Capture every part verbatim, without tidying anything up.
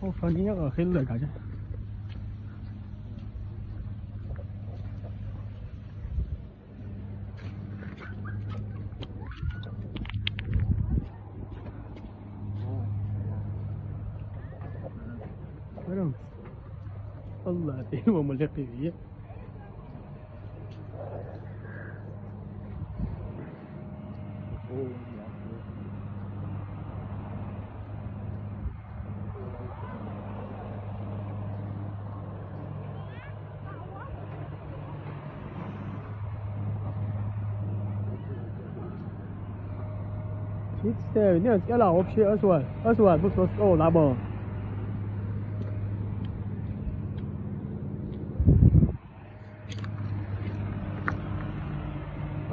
خب، فنی آخر لگا جا. برم. والله دي هو ملقي فيا. It's there. No, it's yellow. Up here as well. As well. Look, let's go, that one.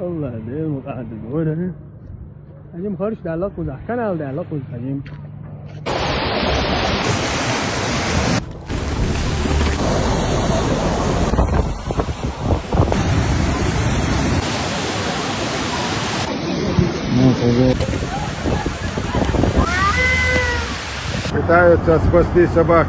والله دي المقعد الأولى. هجم خارج ده لقوز، كان ده لقوز هجم. Пытаются спасти собак.